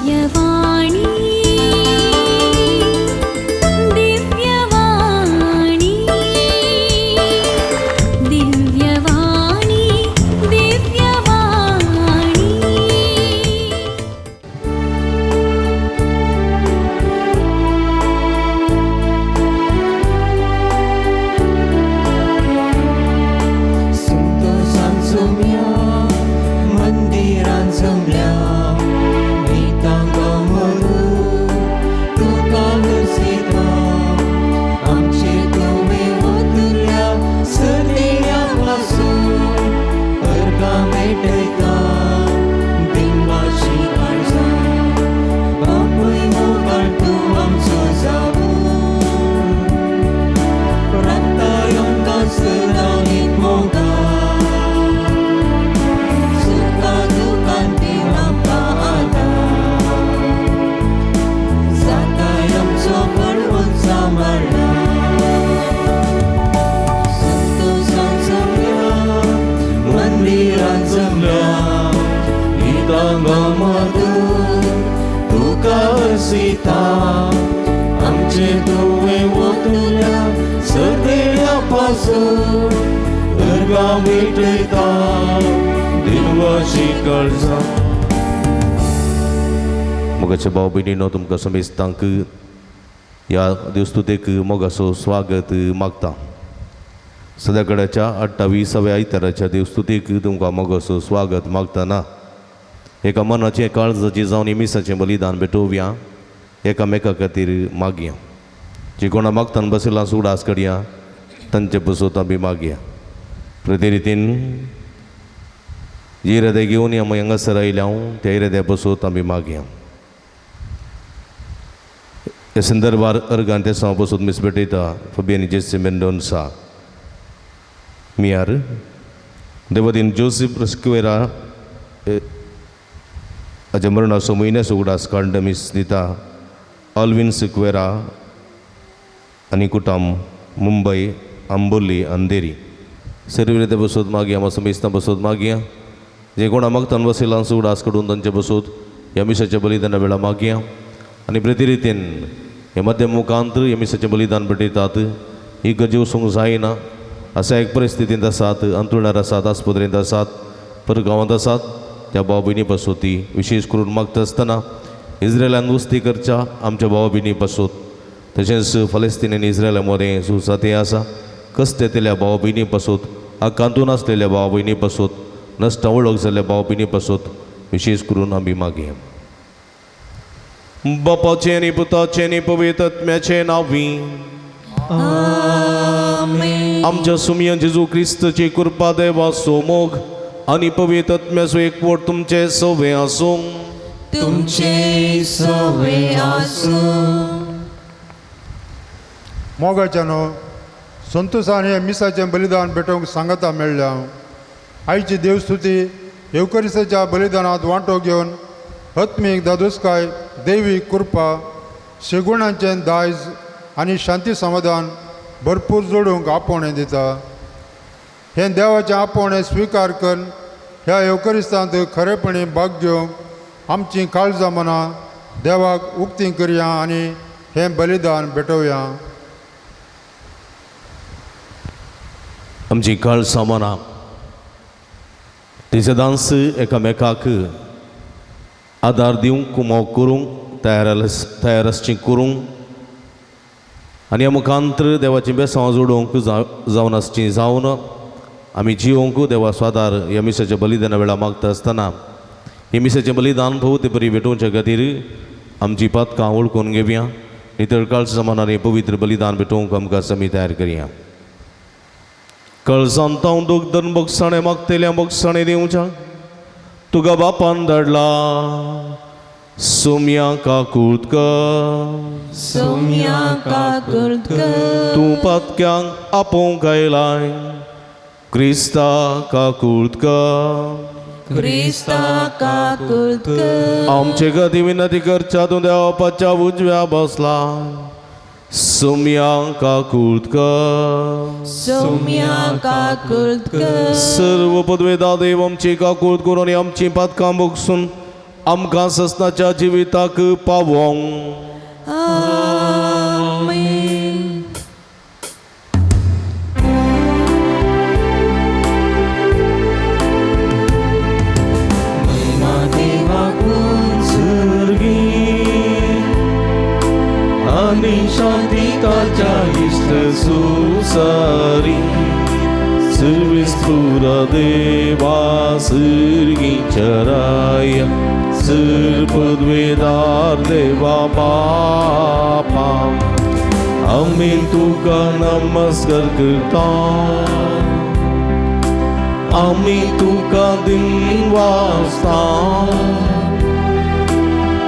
दिव्यवाणी दिव्यवाणी दिव्यवाणी दिव्यवाणी। संतोषान जमया मंदिरान जमल्या गीतांक मरू तुका हरसिता आमचे तुवें ओतल्या सर्दिया पासून अर्गां भेटयता दिनवाशी काळजां बापूय मोगाळ तूं आमचो जावूं राखताय आमकां सदां एक मोगाळ सुखा दुखान ती आमकां आदार जाताय आमचो बळवंत सांबाळ्ळा संतोषान जमल्या मंदिरान जमल्या गीतांग मधूर तुका हरसिता आमचे तुवें ओतल्या सगळ्या पासून अर्गां भेटयता दिनवाशी काळजां। मोगाच्या भाव भयणीनो, तुमकां समेस्तांक ह्या देवस्तुतेक मोगाचो स्वागत मागता। सद्याकडेच्या 28व्या आयताराच्या देवस्तुतेक तुमकां मोगाचो स्वागत मागतना एका मनाचें काळजाचें जावन मिसाचें बलिदान भेटोवया, एकामेका खातीर मागया। जी कोणा मागतान बसयलां सुडास करया, तांचे पसत आमी मागया। प्रती रितीन जी हृदय घेवन आमी हांगासर आयल्या त्या हृदया पसत आमी मागया। ह्या संदर्भार अर्गान ते हांव बसून मिस भेटयता फबियानी जेसी मेंडोन्सा मियार देवदीन जोसीफ रस्क्वेरा हाच्या मरणाचो म्हयन्याचो उगडास काडून मिस दिता ऑल्विन सिक्वेरा आनी कुटाम मुंबय आंबोली अंधेरी। सर्व बसोत मागया, म्हाका समेस्तां बसोत मागया। जे कोणा मागतान बसयलां उगडास काडून तांचे बसोत ह्या मिसाच्या बलिदाना वेळा मागया। आनी प्रती रितीन हे मध्यम मुखांत ह्या मिसाचें बलिदान भेटयतात ही गरज वचूंक जायना अशा एक परिस्थितींत आसात, अंतरुणार आसात, आस्पत्रेंत आसात, पर गांवांत आसात त्या भाव भयणी पासत विशेश करून मागता आसतना इस्रायलान वस्ती करच्या आमच्या भाव भयणी पासत, तशेंच फलस्तीन आनी इस्रायला मदें झुजातें आसा कश्ट येतल्या भाव भयणी पासत, आकांतून आसलेल्या भाव भयणी पासत, नश्ट वळख जाल्ल्या भाव भयणी पासत विशेश करून आमी मागया। बापाचें आनी पुताचें आनी पवित्र आत्म्याचें नांवी आमेन। आमच्या सुमया जेजू क्रिस्ताची कृपा, देवाचो मोग आनी पवित्र आत्म्याचो एकवट तुमचे सवे आसूं। तुमचे सवे आसूं। मोगाच्यानो संतोषान हे मिसाचें बलिदान भेटोवंक सांगाता मेळ्ळ्या। आयची देवस्तुती येवकरिसाच्या बलिदानांत वांटो घेवन आत्मीक दादोसकाय, देवी कृपा, शेगुणांचें दायज आनी शांती समाधान भरपूर जोडूंक आपोवणें दिता। हें देवाचें आपोवणें स्विकार करून ह्या येवकरिस्तांत खरेपणी भाग घेवंक आमचीं काळजां मनां देवाक उक्ती करया आनी हें बलिदान भेटोवया। आमची काळजां मनां ती सदांच एकामेकाक आदार दिवंक, मोग करूंक तयार आसची करूंक आनी ह्या मुखांतर देवाचीं बेसांव जोडूंक जावन आसची जावन आमी जिवोंक देवाचो आदार ह्या मिसाच्या बलिदाना वेळार मागता आसतना हे मिसाचें बलिदान भोव बरी भेटोवच्या खातीर आमची पातकां वळखून घेवया। नितळ काळजा मनान पवित्र बलिदान भेटोवंक आमकां समी तयार करया। कळसान तांव दूख धरून बोगसाणें मागतल्या बोगसाणें दिवच्या तुका बापान धाडला सोम्या काकूत कर, सोम्या काकूत कर, तूं पातक्यांक आपोवंक आयलाय क्रिस्ता काकूत कर, क्रिस्ता काकूत कर, आमचे गती विनंती करच्या तूं देवाच्या उजव्या बसला सोम्या काकूत कर, सोम्या काकूत कर, सर्व पदवेदा देव आमची काकूत करून आनी आमची पातकां भोगसून आमकां ससनाच्या जिविताक पावों. आमेन. महिमा देवाकून सर्गी आनी शांती ताच्या इश्ट सुसारी सर्वेस्पुरा देवा सर्गीच्या राया सर पदवेदार देवा बापा आमी तुका नमस्कार करता आमी तुका दिन वाजता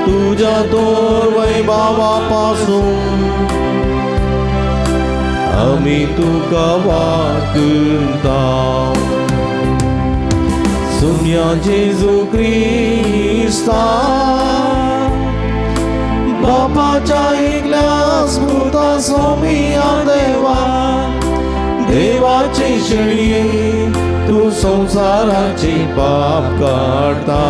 तुज्या तोर वैभावा पासून आमी तुका वाकता. सुम्या जेजू क्रिस्ता बापाच्या एकल्या स्मृता सोमिया देवा देवाचे शेळये तूं संवसाराचे पाप काडता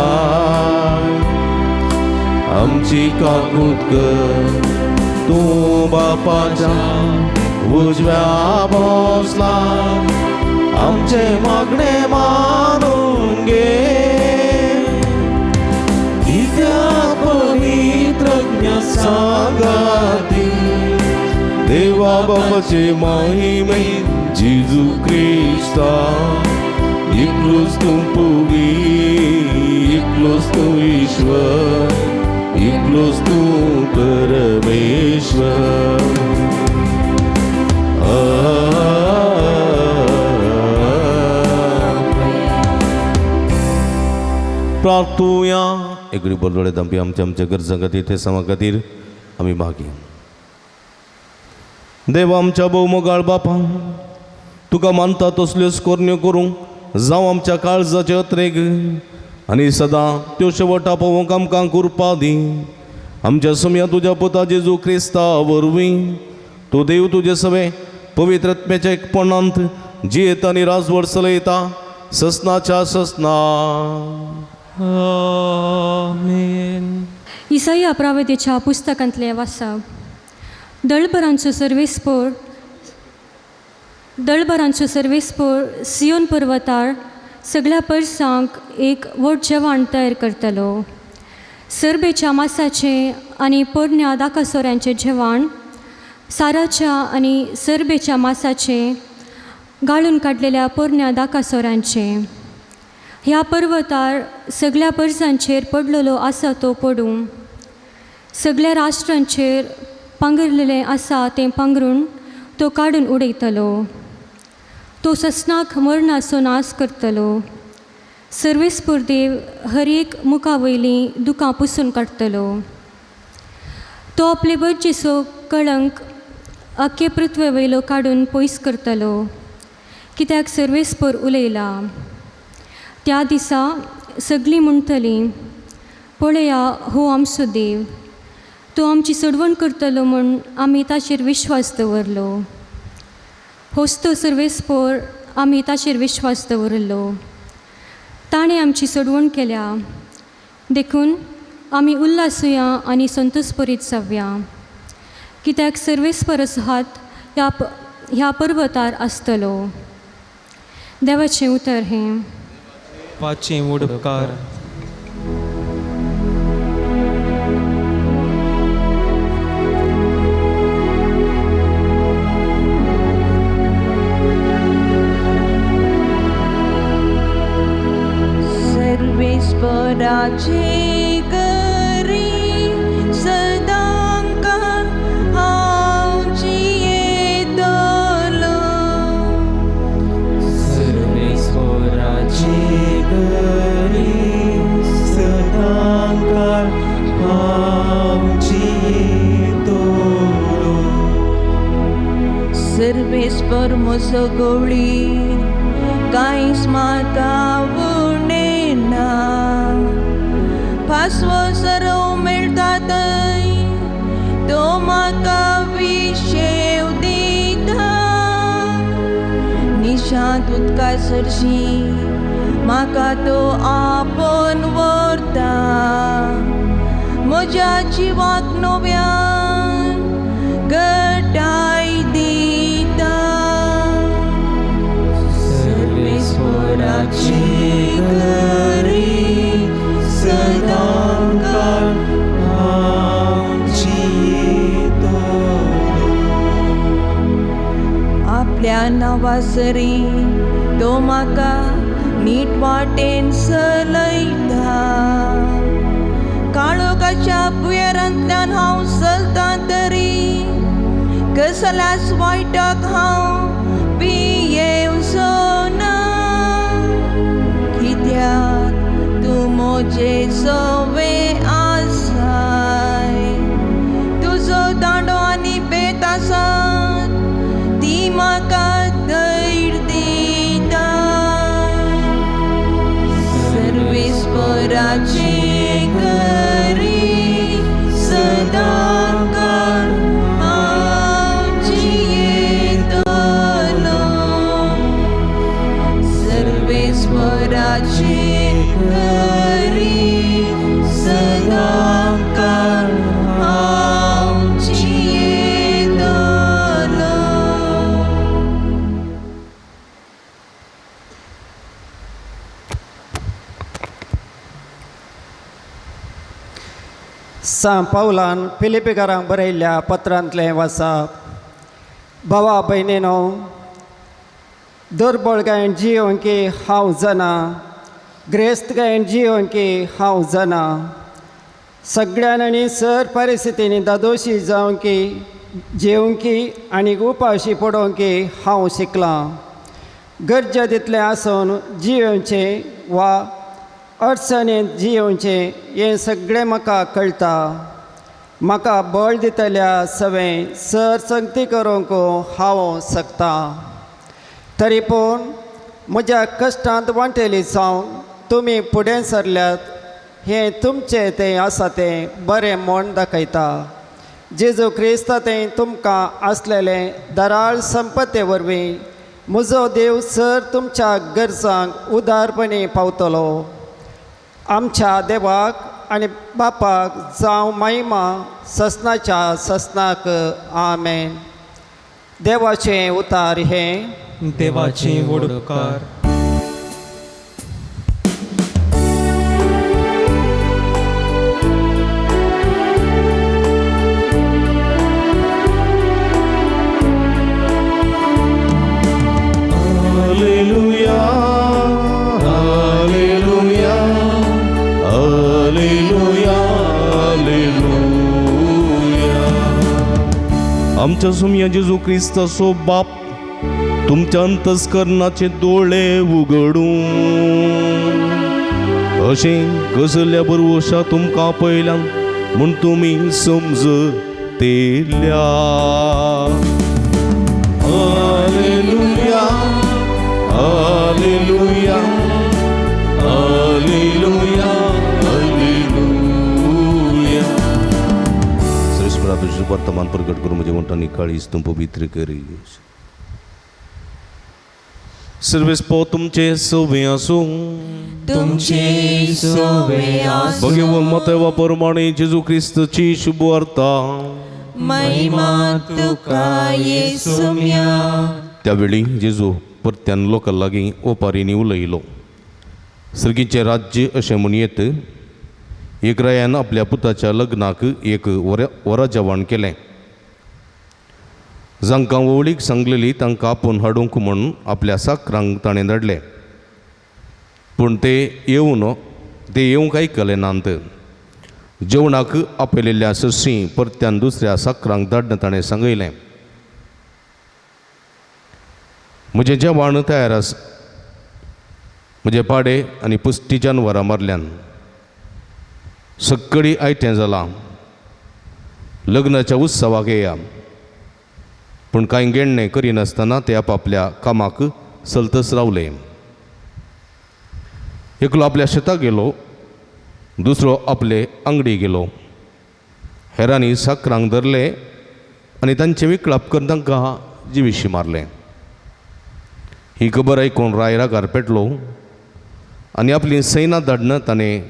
आमची काकूत कर तूं बापाच्या उजव्या बसला आमचे मागणे मानून घे. कित्याक पवित्रज्ञ सांगाती देवा बापाचे महिमे जेजू क्रिस्ता एकलोच तूं पुवी एकलोच तूं ईश्वर एकलोच तूं परमेश्वर. प्रार्थुया. एकडी बोलवडे दंपी आमच्या आमच्या गरजां खातीर ते समा खातीर आमी मागी. देवा आमच्या भोवमोगाळ बापा तुका मानता तसल्योच कोरण्यो करूंक जावं आमच्या काळजाचे अत्रेग आनी सदां त्यो शेवटा पावोवंक आमकां कृपा दी. आमच्या सुम्या तुज्या पुता जेजू क्रिस्ता वरवीं तूं देव तुजे सवे पवित्र आत्म्याच्या एकपणांत जियेता आनी राजवट चलयता ससनाच्या ससना. आमेन. इसाया प्रावेदेच्या पुस्तकांतलें वाचप. दळभरांचो सर्वेस्पोर दळभरांचो सर्वेस्पोर सियोन पर्वतार सगळ्या परसांक एक व्हड जेवण तयार करतलो. सरबेच्या मासाचें आनी पोरण्या दाकासोऱ्यांचें जेवण साराच्या आनी सरबेच्या मासाचें गाळून काडलेल्या पोरण्या दाकासोऱ्यांचें. ह्या पर्वतार सगळ्या परसांचेर पडलेलो आसा तो पडूं सगळ्या राष्ट्रांचेर पांगरलेलें आसा तें पांगरून तो काडून उडयतलो. तो ससनाक मरणाचो नाश करतलो. सर्वेस्पोर देव हर एक मुखा वयलीं दुकां पुसून काडटलो. तो आपले बर्जेचो कळंक आख्खे पृथ्वे वयलो काडून पयस करतलो कित्याक सर्वेस्पोर उलयला. त्या दिसा सगळीं म्हणटलीं पळया हो आमचो देव तो आमची सोडवण करतलो म्हूण आमी ताचेर विश्वास दवरलो. होच तो सर्वेस्पोर आमी ताचेर विश्वास दवरलो. ताणें आमची सोडवण केल्या देखून आमी उल्हासुया आनी संतोषपरीत जावया कित्याक सर्वेस्परचो हात ह्या पर्वतार आसतलो. देवाचें उतर हें. वाचें उपकार. सर्वेस्पराचे करी सदांकाळ हांव जियेतलो. सर्वेस्पराचे करी सदांकाळ हांव जियेतलो. सर्वेस्पर म्हजो गवळी कांयच म्हाका उणें ना. पासवो सरव मेळटा थंय तो म्हाका विशेव दिता. निशांत उदका सरशी म्हाका तो आपोवन व्हरता म्हज्या जिवाक नव्यान घटाय दिता. सर्वेस्वराची घरी सदांकाळ हांव जियेतलो. आपल्या नांवासरी तो म्हाका नीट वाटेन चलयता. काळोखाच्या भुंयेरांतल्यान हांव चलतां तरी कसल्याच वायटाक हांव भियेवचो ना, कित्याक तूं म्हजे सवे आसाय. तुजो दांडो आनी बेत आसात ती म्हाका धैर्य दिता. सर्वेस्पराची घरी सदांकाळ हांव जियेतलो. सर्वेस्पराची घरी सदांकाळ हांव जियेतलो. सां पावलान फिलिपेकारांक बरयल्ल्या पत्रांतलें वाचप. भावा भयणीनो, दुर्बळकायेन जियोवंक की हांव जाणा, ग्रेस्तकायेन जियोवंक की हांव जाणा, सगळ्यान आनी सर परिस्थितींनी दादोशी जावंक की जेवंक की आनी उपाशी पडोवंक की हांव शिकलां. गरजे तितलें आसून जियोवचें वा अडचणेंत जियोवचें हें सगळें म्हाका कळटा. म्हाका बळ दितल्या सवें सर संगती करूंक हांव शकता. तरी पूण म्हज्या कश्टांत वांटेली जावन तुमी फुडें सरल्यात हें तुमचें तें आसा तें बरें म्हूण दाखयता. जेजू क्रिस्ता तें तुमकां आसलेलें दराळ संपत्ते वरवीं म्हजो देव सर तुमच्या गरजांक उदारपणी पावतलो. आमच्या देवाक आनी बापाक जावं महिमा ससनाच्या ससनाक. आमेन. देवाचें उतार हें देवाचें व्हड उपकार. Hallelujah, hallelujah, hallelujah, hallelujah. आमच्या सुमया जेजू क्रिस्ताचो बाप तुमच्या अंतस्करणाचे दोळे उगडूं अशें कसल्या बरवशा तुमकां पयल्यान म्हूण तुमी समजतेल्या. Hallelujah, hallelujah, hallelujah, hallelujah. सर्वेस्परा तुजें वर्तमान प्रगट करूं म्हजें म्हणटा काळीज तूं पवित्र करी. सर्वेस्पो तुमचे सवे आसूं. तुमचे सवे आसूं. भगवान मतेवा प्रमाणे जेजू क्रिस्तची शुभ वार्ता. महिमा तुका येसुम्या. त्यावेळी जेजू परत्यान लोकां लागीं ओपारींनी उलयलो. सर्गीचें राज्य अशें म्हूण येत एक रायान आपल्या पुताच्या लग्नाक एक वरा जेवण केलें. जांकां वोवळीक सांगलेली तांकां आपोवन हाडूंक म्हूण आपल्या साकरांक ताणें धाडले. पूण ते येवंक आयकले नात. जेवणाक आपयलेल्या सरशी परत्यान दुसऱ्या साकरांक धाडण ताणें सांगयलें, म्हजें जेवण तयार आसा, म्हजे पाडे आनी पुस्ती जानवरां मारल्यान, सक्कडी आयतें जालां, लग्नाच्या उत्सवाक येया. पूण कांय गेणणें करिनासतना ते आपापल्या कामाक चलतच रावले. एकलो आपल्या शेताक गेलो, दुसरो आपले आंगडी गेलो. हेरांनी साकरांक धरले आनी तांचे विकळाप करून तांकां जिविशी मारलें. ही खबर आयकून राय रागार पेटलो आनी आपली सैनां धाडून ताणें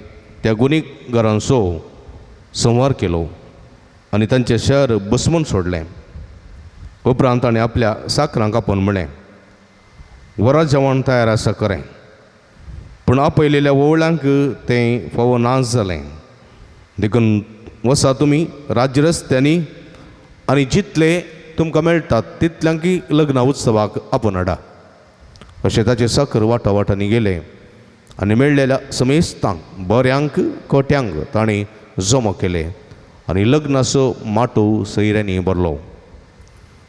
त्या गुनेगारांचो संवार केलो आनी तांचें शहर बसमून सोडलें. उपरांत ताणें आपल्या साकरांक आपोवन म्हणलें, वरा जेवण तयार आसा खरें, पूण आपयलेल्या ओवळ्यांक तें फावो नाच जालें. देखून वसा तुमी राज्य रस्त्यांनी आनी जितले तुमकां मेळटात तितल्यांकी लग्न उत्सवाक आपोवन हाडा. अशें ताचे साकर वाटा वाटांनी गेले आनी मेळ्ळेल्या समेस्तांक बऱ्यांक कोट्यांक ताणें जमो केले आनी लग्नाचो माटोव सैऱ्यांनी भरलो.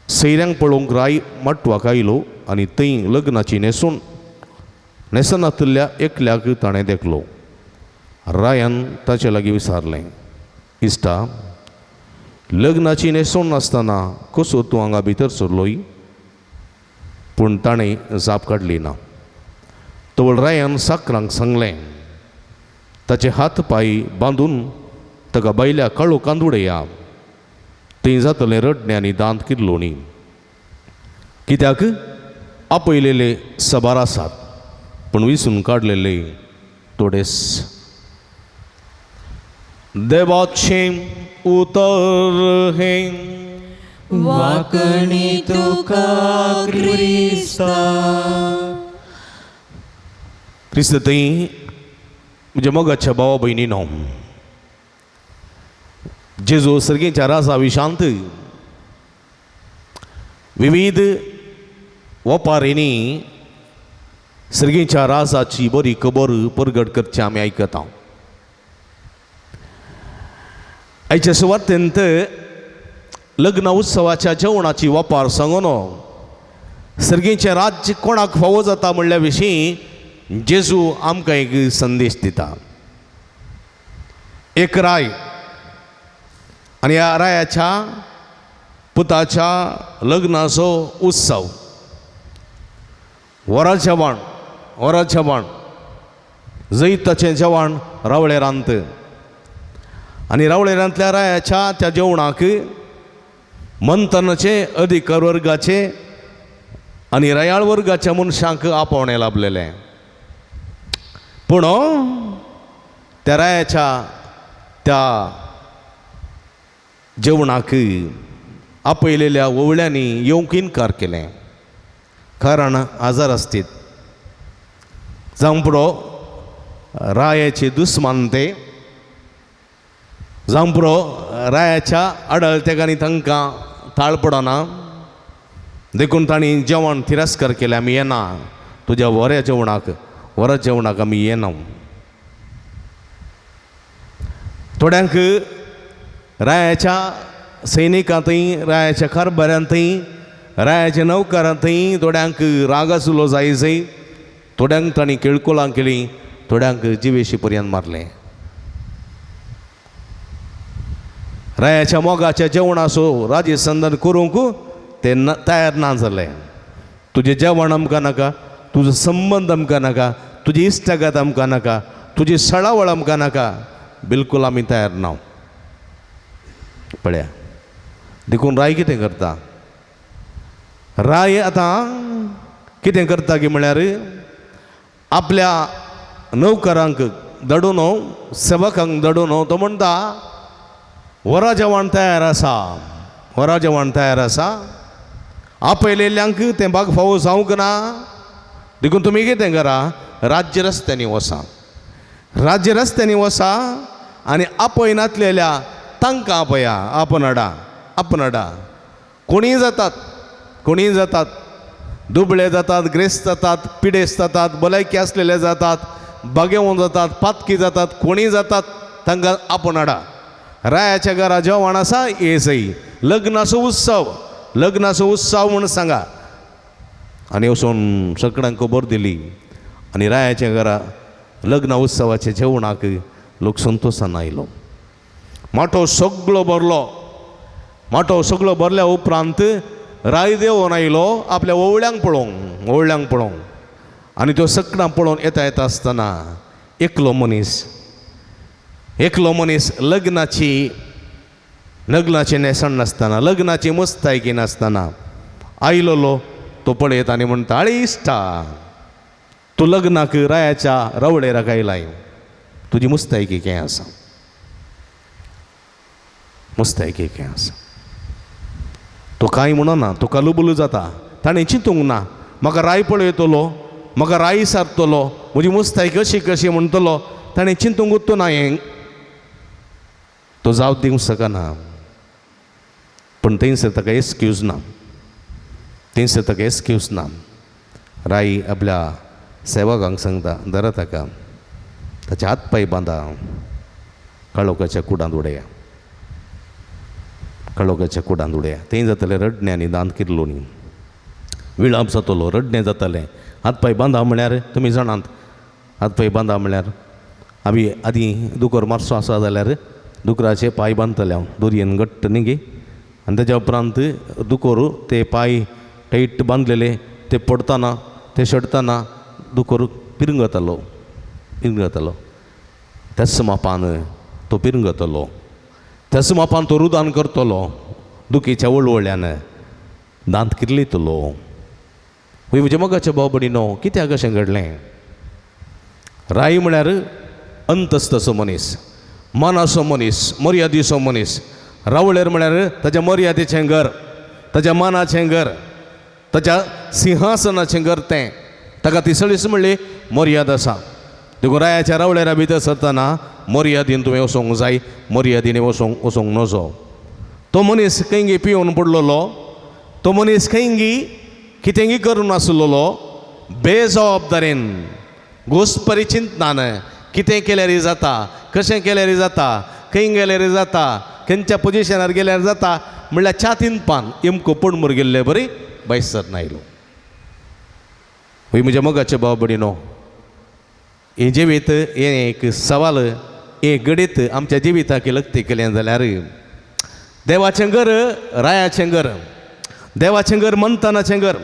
सैऱ्यांक पळोवंक राय माटवाक आयलो आनी थंय लग्नाची न्हेसून न्हेसनातल्या एकल्याक ताणें देखलो. रायान ताचे लागीं विचारलें, इश्टा, लग्नाची न्हेसवण नासतना कसो तूं हांगा भितर सरलोय? पूण ताणें जाप काडली ना. तवळ रायान साकरांक सांगलें, ताचे हात पांय बांदून ताका बायल्या काळोखांत उडया, थंय जातलें रडणें आनी दांत किर्लोणी. कित्याक आपयलेले सबार आसात पूण विसून काडलेले थोडेच. देवाचें उतर हें. वाकणी तुका क्रिस्ता. क्रिस्त थंय म्हज्या मोगाच्या भावा भयणीनो, जेजू सर्गीच्या राजा विशांत विविध वपारींनी सर्गीच्या राजाची बरी खबर परगट करची आमी आयकता. आयच्या सुवातेंत लग्न उत्सवाच्या जेवणाची वपार सांगून सर्गीचें राज्य कोणाक फावो जाता म्हणल्या विशीं जेजू आमकां एक संदेश दिता. एक राय आनी ह्या रायाच्या पुताच्या लग्नाचो उत्सव, वरा जेवण, वरा जेवण, जैताचें जेवण रावळे रांत आनी रावळे रांतल्या रायाच्या त्या जेवणाक मंथनाचे अधिकार वर्गाचे आनी रायाळ वर्गाच्या मनशांक आपोवणें लाभलेलें. पूण त्या रायाच्या त्या जेवणाक आपयलेल्या ओवळ्यांनी येवंक इनकार केलें, कारण आजार आसतीत. जावं पुरो रायाचे दुस्मान ते, जावं पुरो रायाच्या आडळतेकांनी तांकां ताळ पडना, देखून तांणी जेवण तिरस्कार केलें. आमी येना तुज्या वऱ्या जेवणाक, वऱ्या जेवणाक आमी येना. थोड्यांक रायाच्या सैनिकांतय, रायाच्या कारभाऱ्यांतय, रायाच्या नौकरांतय थोड्यांक राग आसलो जाय जाय, थोड्यांक तांणी केळकुलां केलीं, थोड्यांक जिवेशी पर्यंत मारलें. रायाच्या मोगाच्या जेवणाचो राजसंधान करूंक ते तयार ना जाले. तुजें जेवण आमकां नाका, तुजो संबंद आमकां नाका, तुजी इश्टागत आमकां नाका, तुजी सळावळ आमकां नाका, बिलकूल आमी तयार ना. पळया, देखून राय कितें करता, राय आतां कितें करता की म्हळ्यार आपल्या नौकरांक धाडून, सेवकांक धाडून तो म्हणटा, वरा जेवण तयार आसा, वरा जेवण तयार आसा, आपयलेल्यांक तें बाग फावो जावंक ना, देखून तुमी कितें करा, राज्य रस्त्यांनी वसा, राज्य रस्त्यांनी वसा आनी आपयनातलेल्या तांकां आपया, आपण हाडा, आपण हाडा. कोणीय जातात, कोणीय जातात, दुबळे जातात, ग्रेस्त जातात, पिडेस्त जातात, भलायकी आसलेले जातात, बागेवन जातात, पातकी जातात, कोणीय जातात, तांकां आपण हाडा. रायाच्या घरा जेवण आसा, ये सई लग्नाचो उत्सव, लग्नाचो उत्सव म्हूण सांगा. आनी वचून सगळ्यांक खबर दिली आनी रायाच्या घरा लग्न उत्सवाच्या जेवणाक लोक संतोशान आयलो. माटो सगळो भरलो. माटो सगळो भरल्या उपरांत राय देवोन आयलो आपल्या ओवळ्यांक पळोवंक, ओवळ्यांक पळोवंक. आनी त्यो सगळ्यां पळोवन येता येता आसतना एकलो मनीस, एकलो मनीस लग्नाची, लग्नाचें न्हेसण नासतना, लग्नाची मुस्तायकी नासतना आयलोलो तो पळयता आनी म्हणटा, आळे इश्टा, तूं लग्नाक रायाच्या रवळेराक आयलाय, तुजी मुस्तायकी कें आसा, मुस्तायकी कें आसा. तो कांय म्हणना, तो कालुबुलू जाता. ताणें चिंतूंक ना म्हाका राय पळयतलो, म्हाका राय सारतलो, म्हजी मुस्तायकी अशी कशी म्हणटलो, ताणें चिंतूंक ना हें. तो जाप दिवंक शकना. पूण थंयसर ताका एक्सक्यूज ना, थंयसर ताका एक्सक्यूज ना. राय आपल्या सेवकांक सांगता, धरा ताका, ताचे हात पांय बांदा, काळोखाच्या कुडांत उडया, काळोखाच्या कुडांत उडया. थंय जातलें रडणें आनी दांत किरलोनी, विळाप जातलो, रडणें जातलें. हात पांय बांदा म्हळ्यार तुमी जाणात, हात पांय बांदा म्हळ्यार आमी आदीं दुकर मारचो आसा जाल्यार दुकराचे पांय बांदतले हांव दोरयेन घट्ट न्ही गे, आनी तेज्या उपरांत दुकोर ते पांय टायट बांदलेले ते पडटना ते शेडटना दुकोर पिरंगतालो, पिरंगतालो. त्याच मापान तो पिरंगतलो, त्याच मापान तो रुदान करतलो, दुखीच्या वळवळ्यान दांत किरलितलो. वय म्हज्या मोगाच्या भाव भयणीनो, कित्याक अशें घडलें? राय म्हळ्यार अंतस्थाचो मनीस, मनाचो मनीस, मर्यादीचो मनीस. रावळेर म्हळ्यार ताज्या मर्यादेचें घर, ताज्या मनाचें घर, ताज्या सिंहासनाचें घर तें. ताका ती सगळीच म्हणली मर्याद आसा. देखून रायाच्या रावळेरा भितर सरतना मर्यादीन तुवें वचोंक जाय, मर्यादीन वचोंक वचोंक नजो. तो मनीस खंयगी पिवन पडलेलो, तो मनीस खंयगी कितेंगी करून आसलेलो, बेजबाबदारेन घोसपरी चिंतनान कितें केल्यार जाता, कशें केल्यार जाता, खंय गेल्यार जाता, खंयच्या पोजिशनार गेल्यार जाता, म्हणल्यार छातीन पान एमको पणमूर गेल्ले बरी भायसर आयलो. वय म्हज्या मोगाचे भाव भयणीनो, हें जिवीत हें एक सवाल, हें घडीत आमच्या जिविताक लक्ती केलें जाल्यार देवाचें घर रायाचें घर, देवाचें घर मंथनाचें घर,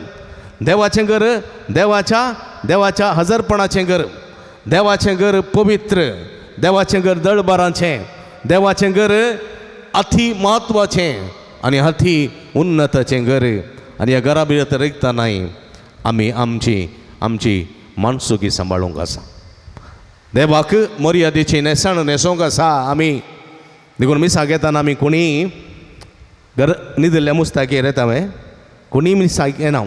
देवाचें घर देवाच्या देवाच्या हजारपणाचें घर, देवाचें घर पवित्र, देवाचें घर दळबाराचें, देवाचें घर अति म्हत्वाचें आनी अति उन्नताचें घर. आनी ह्या घरा भितर रिगतनाय आमी आमची आमची माणसुकी सांबाळूंक आसा, देवाक मर्यादेची न्हेसण न्हेसोंक आसा आमी. देखून मिसाक येताना आमी कोणीय घर न्हिदिल्ल्या मुस्ताकेर येता हांवें, कोणीय मिसाक येना.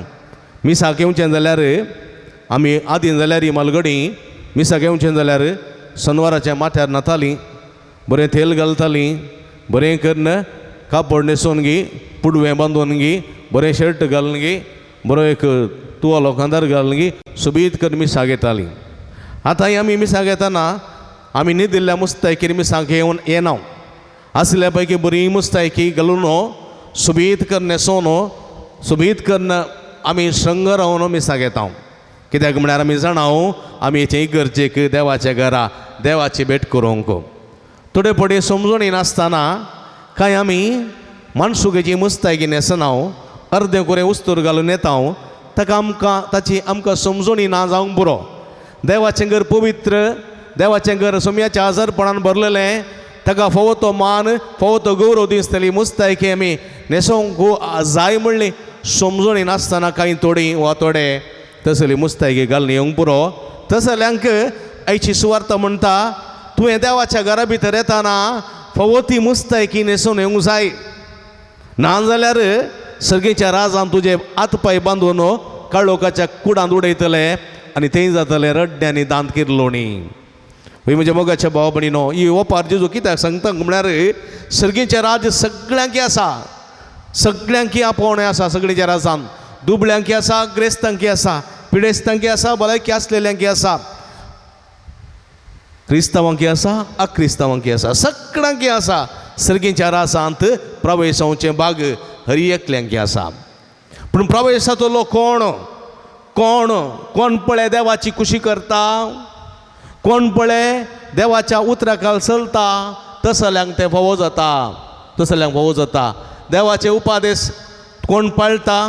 मिसाक येवचें जाल्यार आमी आदीं जाल्यार मालगडी मिसाक येवचें जाल्यार सनवाराच्या माथ्यार न्हातालीं, बरें तेल घालतालीं, बरें करून कापड न्हेसून गी, पुडवें बांदून गी, बरें शर्ट घालून गी, बरो एक तुवालो खांदार घालून गी, सोबीत करून मिसाक येतालीं. आतां आमी मिसाक येताना आमी न्हिदिल्ल्या मुस्तायकीर मिसाक येवन येना. आसल्या पैकी बरी मुस्तायकी घालून सोबीत करून न्हेसोन सोबीत करून आमी शृंगारावन मिसाक येता. कित्याक म्हळ्यार आमी जाणा आमी हेचे इगर्जेक देवाच्या घरा देवाची भेट करूंक. थोडे फुडें समजून येनासतना कांय आमी माणसुकेची मुस्तायकी न्हेसना, अर्दें कुरें उस्तूर घालून येता, ताका आमकां ताची आमकां समजून ना जावंक पुरो. देवाचें घर पवित्र, देवाचें घर सोम्याच्या आजारपणान भरलेलें, ताका फावो तो मान फावो तो गौरव दिसतली मुस्तायकी आमी न्हेसोंक जाय म्हणली समजून नासतना कांय थोडीं वा थोडे तसली मुस्तायकी घालून येवंक पुरो. तसल्यांक आयची सुवार्थ म्हणटा, तुवें देवाच्या घरा भितर येताना फावो ती मुस्तायकी न्हेसून येवंक जाय, ना जाल्यार सर्गेच्या राजान तुजे हात पांय बांदून काळोखाच्या कुडांत उडयतले आनी थंय जातले रड्डे आनी दांत किरलोणी. वय म्हज्या मोगाच्या भाव भयणीनो, ही ओपार जेजू कित्याक सांगता म्हळ्यार सर्गेचें राज्य सगळ्यांकी आसा, सगळ्यांकी आपोवणें आसा. सगळ्यांच्या राजान दुबळ्यांकी आसा, ग्रेस्तांकी आसा, पिडेस्तांकी आसा, भलायकी आसलेल्यांकी आसा, क्रिस्तांवांकी आसा, अक्रिस्तांवांकी आसा, सगळ्यांकी आसा. सर्गेच्या राजांत प्रवेश जावचें भाग हरी एकल्यांकी आसा. पूण प्रवेश जातलो कोण? कोण कोण पळय देवाची खुशी करता, कोण पळय देवाच्या उतराकाल चलता, तसल्यांक तें फावो जाता, तसल्यांक फावो जाता. देवाचे उपादेश कोण पाळटा?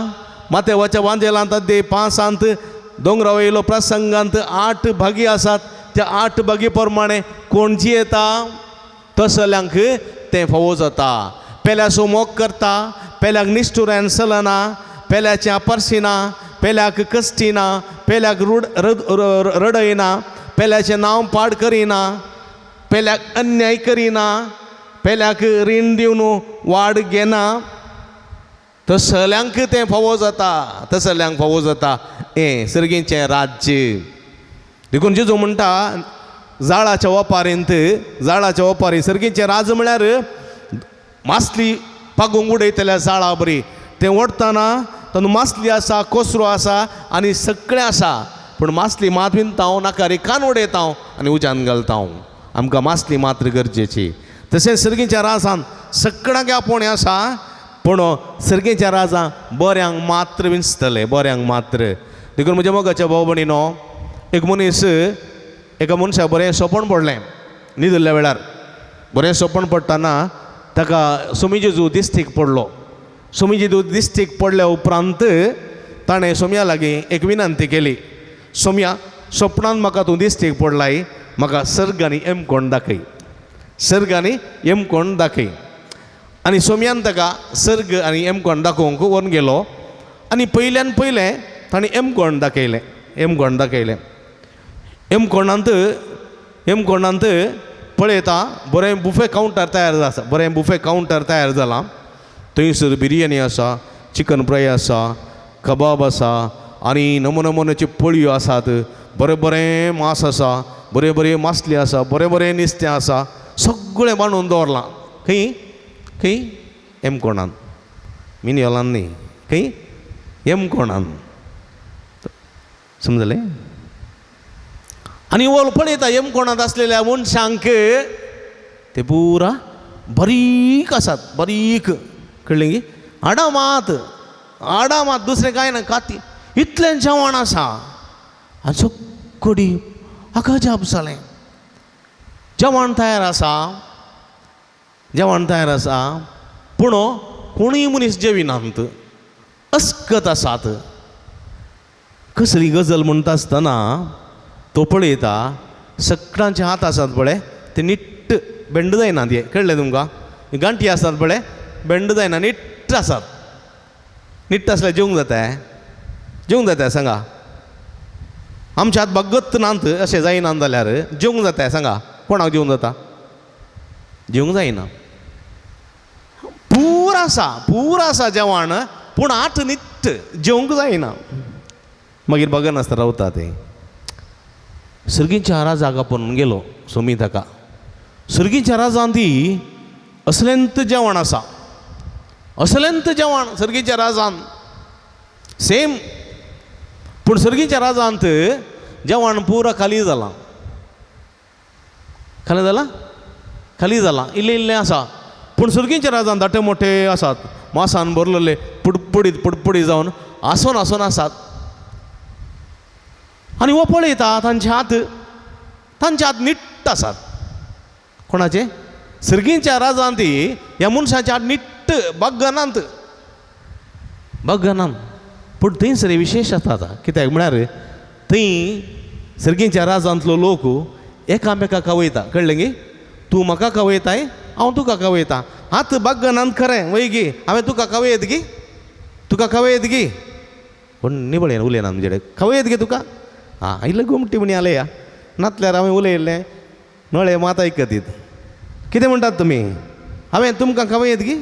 मातेवाच्या वांजेलांत दे 5 दोंगरा वयलो प्रसंगांत 8 भागी आसात, त्या 8 भागी प्रमाणे कोण जियेता तसल्यांक तें फावो जाता. पेल्याचो मोग करता, पेल्याक निश्ठुरान चलना, पेल्याचें आपर्शिना, पेल्याक कश्टिना, पेल्याक रुड रडयना, पेल्याचें नांव पाड करिना, पेल्याक अन्याय करिना, पेल्याक रीण दिवन वाड घेना, तसल्यांक तें फावो जाता, तसल्यांक फावो जाता हें सर्गीचें राज्य. देखून जेजू म्हणटा जाळाच्या वपारींत, जाळाच्या वपारी सर्गीचें राज म्हळ्यार मासली पागूंक उडयतल्या जाळा बरी. तें ओडटना तातूंत मासली आसा, कोसरो आसा आनी सगळें आसा, पूण मासली मात विनता हांव, नाका कान उडयता हांव आनी उज्यान घालता हांव. आमकां मासली मात्र गरजेची. तशेंच सर्गीच्या राजान सगळ्यांक आपोवणें आसा, पूण सर्गीच्या राजान बऱ्यांक मात्र विंचतले, बऱ्यांक मात्र. देखून म्हज्या मोगाच्या भाव भयणीनो, एक मनीस एका मनशाक बरें सोंपण पडलें न्हिदिल्ल्या वेळार. बरें सोंपण पडटना ताका सोमी जेजू दिस्टीक पडलो. सोमी जेजू दिस्टीक पडल्या उपरांत ताणें सोम्या लागीं एक विनंती केली, सोम्या सपनान म्हाका तूं दिस्टीक पडलाय, म्हाका सर्ग आनी येमकोण दाखय, सर्ग आनी येमकोण दाखय. आनी सोम्यान ताका सर्ग आनी येमकोण दाखोवंक व्हरून गेलो आनी पयल्यान पयलें ताणें येमकोण दाखयलें, येमकोण दाखयलें. येमकोणांत, येमकोणांत पळयता बरें बुफे कावंटर तयार आसा, बरें बुफे कावंटर तयार जालां. थंयसर बिरयानी आसा, चिकन फ्राय आसा, कबाब आसा आनी नमुने नमुन्याच्यो पोळयो आसात, बरें बरें मांस आसा, बरें बरें मासली आसा, बरें बरें नुस्तें आसा, सगळें बांदून दवरलां. खंय खंय? येमकोणान, मिनियोलान न्ही, खंय? येमकोणान. समजलें? आनी वोल पळयता येमकोणांत आसलेल्या मनशांक ते पुरा बारीक आसात, बारीक, कळ्ळें की? हाडां मात, हाडां मात, दुसरें कांय ना, काती इतलें जेवण आसा. आनी सगळी हाका अजाप जालें, जेवण तयार आसा, जेवण तयार आसा, पूण कोणूय मनीस जेविनात, अस्कत आसात. कसली गजल म्हणटा आसतना तो पळयता सगळ्यांचे हात आसात पळय ते नीट्ट बेंड जायना, ते कळ्ळें तुमकां? गांठी आसात पळय बेंड जायना, नीट्ट आसात. नीट्ट आसल्यार जेवंक जाता? जेवंक जाता सांगा? आमच्या हात बगत नात अशें जायना जाल्यार जेवंक जाता सांगा? कोणाक जेवंक जाता? जेवंक जायना. पूर आसा, पूर आसा जेवण, पूण हात नीट्ट जेवंक जायना. मागीर बगनासतना रावता ते. सर्गीच्या राजाक आपोवन गेलो सोमी ताका. सर्गीच्या राजान ती असलेंत जेवण आसा, असलेंत जेवण सर्गीच्या राजान सेम, पूण सर्गीच्या राजांत जेवण पुरा खाली जालां, खाली जालां, खाली जालां, इल्लें इल्लें आसा. पूण सर्गीच्या राजान धाटे मोठे आसात, मासान भरलेले पुडपुडीत पुडपुडीत जावन आसोन आसोन आसात. आनी हो पळयता तांचे हात, तांचे हात नीट्ट आसात. कोणाचे? सर्गीच्या राजान ती ह्या मनशाचे हात नीट्ट बग्गनात, बग्गनात. पूण थंयसर विशेश आसा आतां, कित्याक म्हळ्यार थंय सर्गीच्या राजांतलो लोक एकामेका खावयता, कळ्ळें गी? तूं म्हाका खावयताय, हांव तुका खावयता. हात बग्गनात खरें वय गी, हांवें तुका खावयत गी, तुका खावयत गी, पूण निवळ उलयना म्हणजे खावयत गी तुका. आं इल्लें गोमटी म्हणी आले या, नातल्यार हांवें उलयल्लें नळे मात आयकतीत. कितें म्हणटात तुमी? हांवें तुमकां खावयत गी,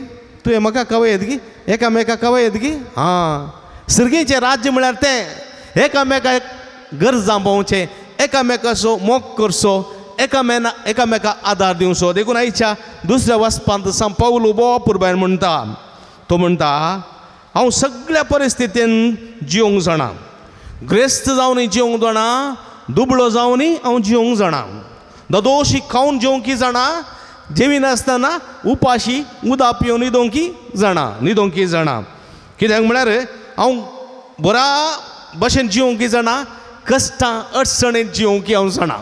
तुवें म्हाका खावयत गी, एकामेका खावयत गी. आं सर्गीचें राज्य म्हळ्यार तें एकामेका गरजां पावचें, एकामेकाचो मोग करचो, एकामेका आदार दिवचो. देखून आयच्या दुसऱ्या वाचपांत सांत पावल भोव अपुरबायेन म्हणटा, तो म्हणटा हांव सगळ्या परिस्थितीन जिवंक जाणा, ग्रेस्त जावनूय जिवंक जाणा, दुबळो जावनूय हांव जिवंक जाणा, ददोशी खावन जेवंकी जाणा, जेविनासतना उपाशी उदक पिवन न्हिदोंकी जाणा, न्हिदोंकी जाणा. कित्याक म्हळ्यार हांव बऱ्या भशेन जिवंकी जाणा, कश्टां अडचणेंत जिवंकी हांव जाणा,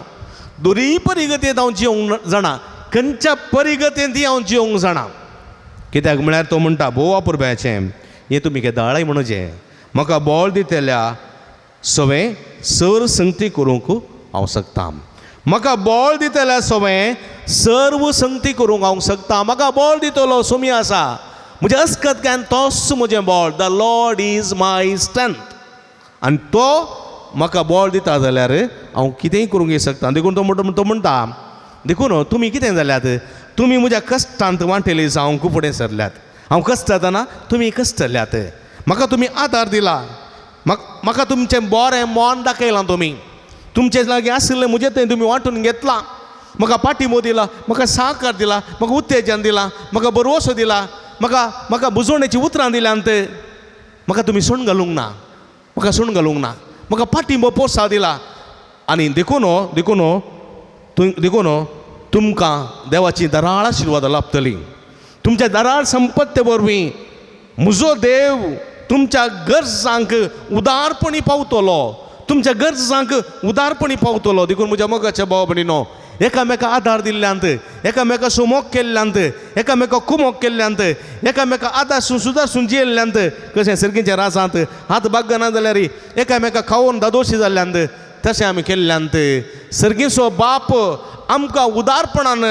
दोरी परिगतेंत हांव जिवंक जाणा, खंयच्या परिगतेंत हांव जिवंक जाणा. कित्याक म्हळ्यार तो म्हणटा भोव अपुरबायेचें हें तुमी केदाळाय म्हणचें, म्हाका बळ दितल्या सवें सर संगती करूंक हांव शकता, म्हाका बळ दितल्या सवें सर्व संगती करूंक हांव शकता. म्हाका बळ दितलो सोमी आसा, म्हजें अस्कत कांय तोच म्हजें बळ. The Lord is my strength. आनी तो म्हाका बळ दिता जाल्यार हांव कितेंय करूंक शकता. देखून तो म्हणटा, तो म्हणटा देखून तुमी कितें जाल्यात, तुमी म्हज्या कश्टांत वांटेली जावंक फुडें सरल्यात. हांव कश्ट जातना तुमी कश्टल्यात, म्हाका तुमी आदार दिला, म्हाका तुमचें बरें मन दाखयलां, तुमी तुमचे लागीं आशिल्लें म्हजें तें तुमी वांटून घेतलां, म्हाका पाठिंबो दिला, म्हाका साहकार दिला, म्हाका उत्तेजन दिलां, म्हाका भरवसो दिला, म्हाका म्हाका बुजवणेचीं उतरां दिल्यांत, म्हाका तुमी सोण घालूंक ना, म्हाका सोण घालूंक ना, म्हाका पाठिंबो प्रोत्साह दिला. आनी देखून देखून देखून तुमकां देवाची दराळ आशिर्वादां लाभतली. तुमच्या दराळ संपत्ते वरवीं म्हजो देव तुमच्या गरजांक उदारपणी पावतलो, तुमच्या गरजांक उदारपणी पावतलो. देखून म्हज्या मोगाच्या भाव भयणीनो, एकामेका आदार दिल्ल्यांत, एकामेका सुमोग केल्ल्यांत, एकामेका कुमोक केल्ल्यांत, एकामेका आदार सुदारसून जियेल्ल्यांत, कशें सर्गीच्या राजांत हात बागना जाल्यार एकामेका खावोन दादोशी जाल्ल्यांत, तशें आमी केल्ल्यांत सर्गीचो बाप आमकां उदारपणान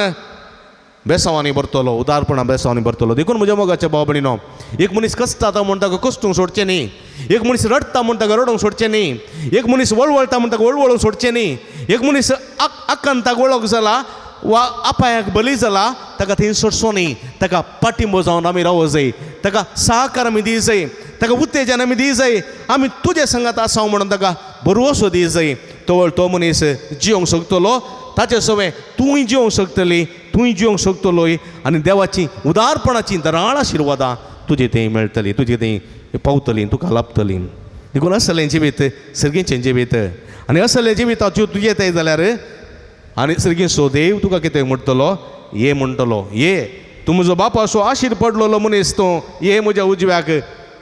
बेसांवांनी भरतलो, उदारपणान बेसांवांनी भरतलो. देखून म्हज्या मोगाच्या भाव भयणीनो, एक मनीस कश्टाता म्हूण ताका कश्टूंक सोडचें न्ही, एक मनीस रडटा म्हूण ताका रडूंक सोडचें न्ही, एक मनीस वळवळटा म्हूण ताका वळवळूंक सोडचें न्ही, एक मनीस आकांताक वळख जाला वा अपायाक बली जाला ताका थंय सोडचो न्ही, ताका पाठिंबो जावन आमी रावो जाय, ताका सहकार आमी दी जाय, ताका उत्तेजन आमी दी जाय, आमी तुजे संगात आसा म्हणून ताका भरवसो दी जाय. तवळ तो मनीस जियोंक शकतलो, ताचे सवें तूंय जियोंक शकतली, तूंय जियोंक शकतलोय, आनी देवाची उदारपणाची दराळ आशिर्वादां तुजे थंय मेळटली, तुजे थंय पावतली, तुका लाभतली. देखून असलें जिवीत सर्गीचें जिवीत, आनी असलें जिविताच्यो तुजें थंय जाल्यार आनी सर्गीचो देव तुका कितें म्हणटलो, ये म्हणटलो, ये तूं म्हजो बापाचो आशीर पडलेलो मनीस तूं, ये म्हज्या उजव्याक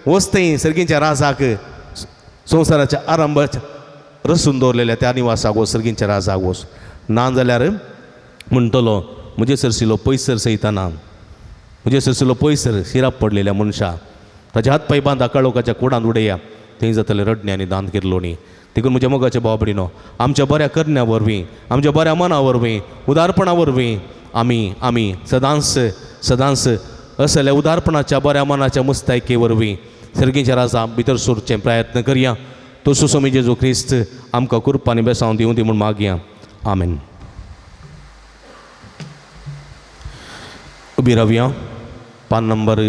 वच थंय सर्गीच्या राजाक, संवसाराच्या आरंभाच्या रसून दवरलेल्या त्या निवासाक वच, सर्गीच्या राजाक वच. ना जाल्यार म्हणटलो म्हजे सरसिलो पयसर सयतना, म्हजे सरसिलो पयसर शिराप पडलेल्या मनशा, ताच्या हात पांय बांदा काळोखाच्या कुडांत उडया, थंय जातलें रडणें आनी दांत किरलोणी. देखून म्हज्या मोगाच्या भाव भयणीनो, आमच्या बऱ्या करण्या वरवीं, आमच्या बऱ्या मना वरवीं, उदारपणा वरवीं आमी आमी सदांच सदांच असल्या उदारपणाच्या बऱ्या मनाच्या मुस्तायके वरवीं सर्गीच्या राजा भितर सरचें प्रयत्न करया. तो सुसमी जेजू क्रिस्त आमकां कृपा आनी बेसांव दिवं दी म्हूण मागया. आमेन. उबी रावया. पान नंबर